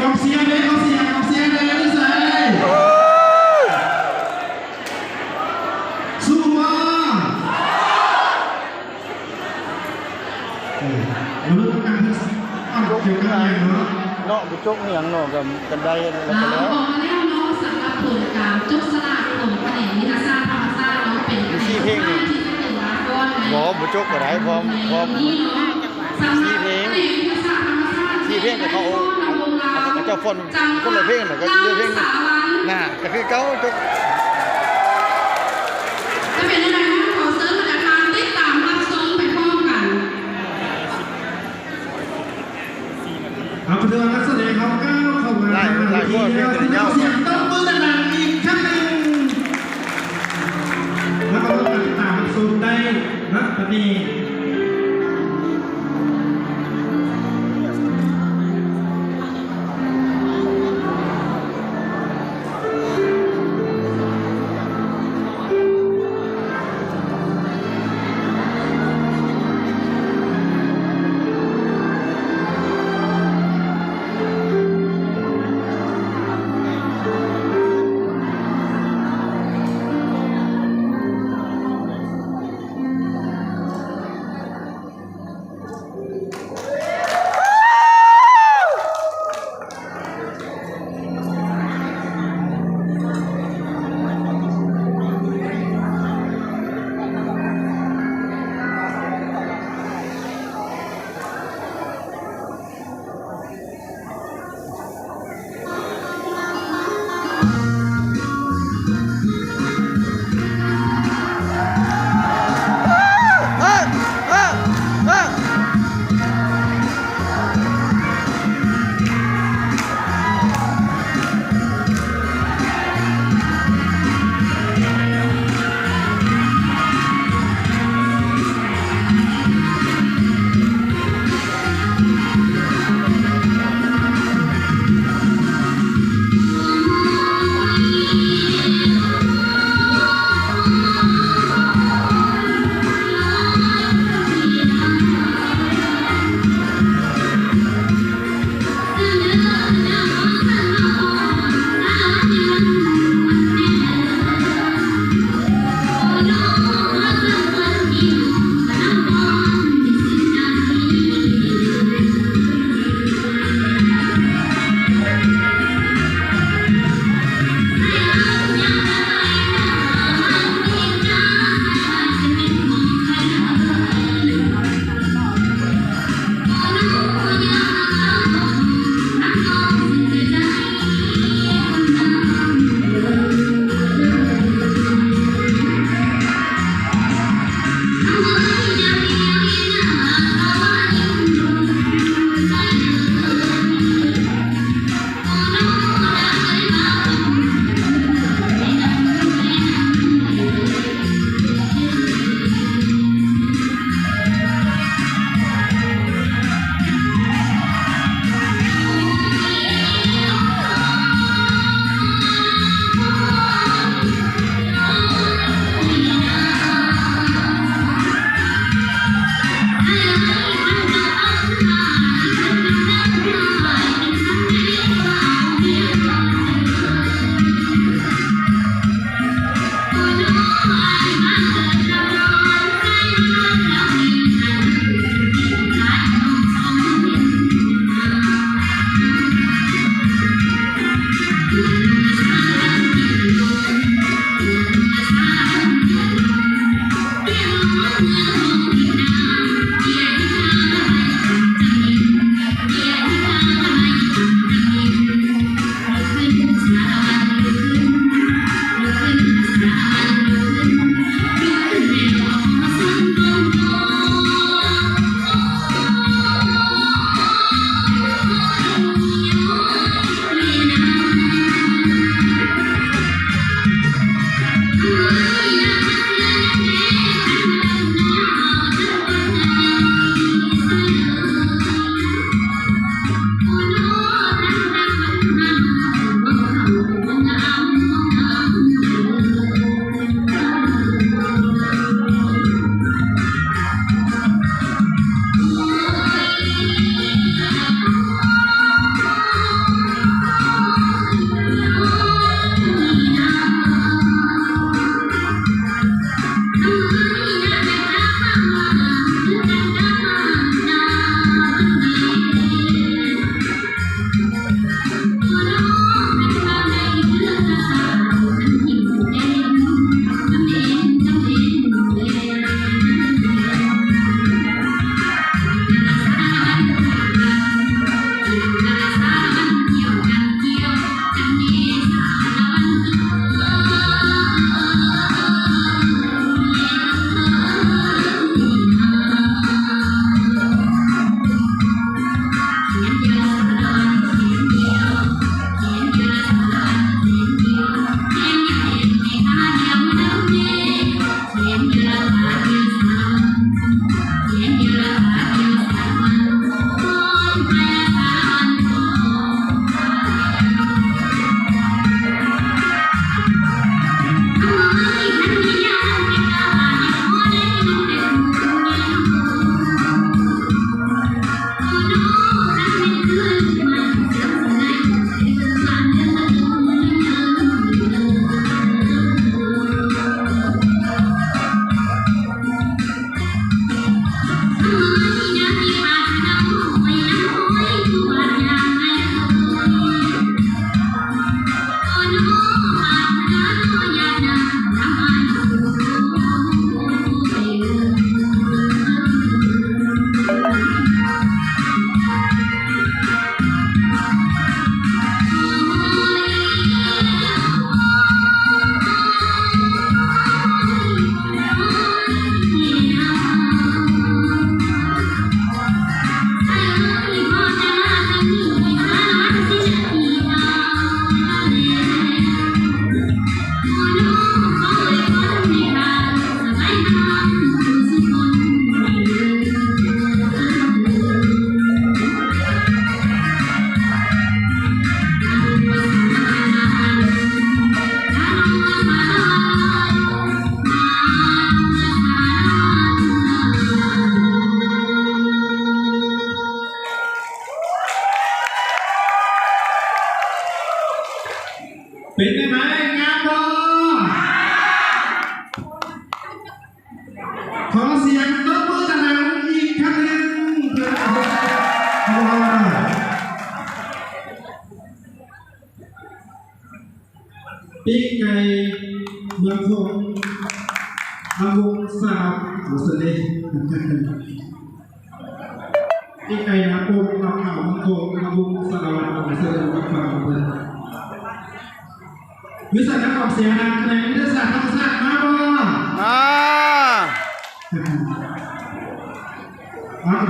ກອງເຊຍເດ້ ກອງເຊຍ ກອງເຊຍເດ້ ຢູ່ໃສ? ສູ້ບໍ່? ເອີ ມະນຸດຕ້ອງການເງິນ ກ່ຽວກັບຫຍັງເນາະ? ເນາະ ບໍ່ຈົກອີ່ຫຍັງເນາະ ກໍ ກໍໄດ້ແລ້ວກໍແລ້ວ. ອອກມາແລ້ວເນາະ ສຳລັບຜົນການຈັບສະຫຼາກຂອງຂະແໜງວິທະຍາສາດທຳມະຊາດເນາະ ເປັນຂະແໜງສຸດທ້າຍທີ່ຈະເປັນລາກອນໃນ ບໍ່ ບໍ່ຈົກກໍໄດ້ ພ້ອມ ພ້ອມ ນີ້ເນາະ. ສຳລັບຂະແໜງວິທະຍາສາດທຳມະຊາດ ສີ່ເພງກໍເຂົາ ເຂົາເຈົ້າຟ້ອນຄົນລະເພງ ແລ້ວກໍເລືອກເພງ ນາ ກໍຄືເກົ່າ ຈົບ. ຈະເປັນແນວໃດນັ້ນ ຂໍເຊີນບັນດາທ່ານຕິດຕາມຮັບຊົມໄປພ້ອມກັນ. ເອົາ ເພື່ອນັກສະແດງເຮົາກ້າວເຂົ້າມາ ຫຼາຍ ຫຼາຍກວ່າເພງ ສຽງຕົບມືດັງໆອີກຄັ້ງໜຶ່ງ ແລ້ວກໍຕ້ອງການຕິດຕາມຊົມໄດ້ນະບັດນີ້. ເປັນຈັ່ງໃດ? ງາມບໍ່? ຂໍສຽງຕົບມືດັງໆອີກຄັ້ງໜຶ່ງເພື່ອ ປີ້ງໄກ່ເມືອງໂຂງ ລຳວົງສາວ ໂອເຊີເດ ປີ້ງໄກ່ນາປົງ ລຳເຂົ້າເມືອງໂຂງ ລຳວົງສາລະວັດ ໂອເຊີເດ ລຳເຂົ້າເມືອງ ວິຊາການອອກສຽງນາມຂະແໜງວິທະຍາສາດທຳມະຊາດ ມາບໍ່? ມາ.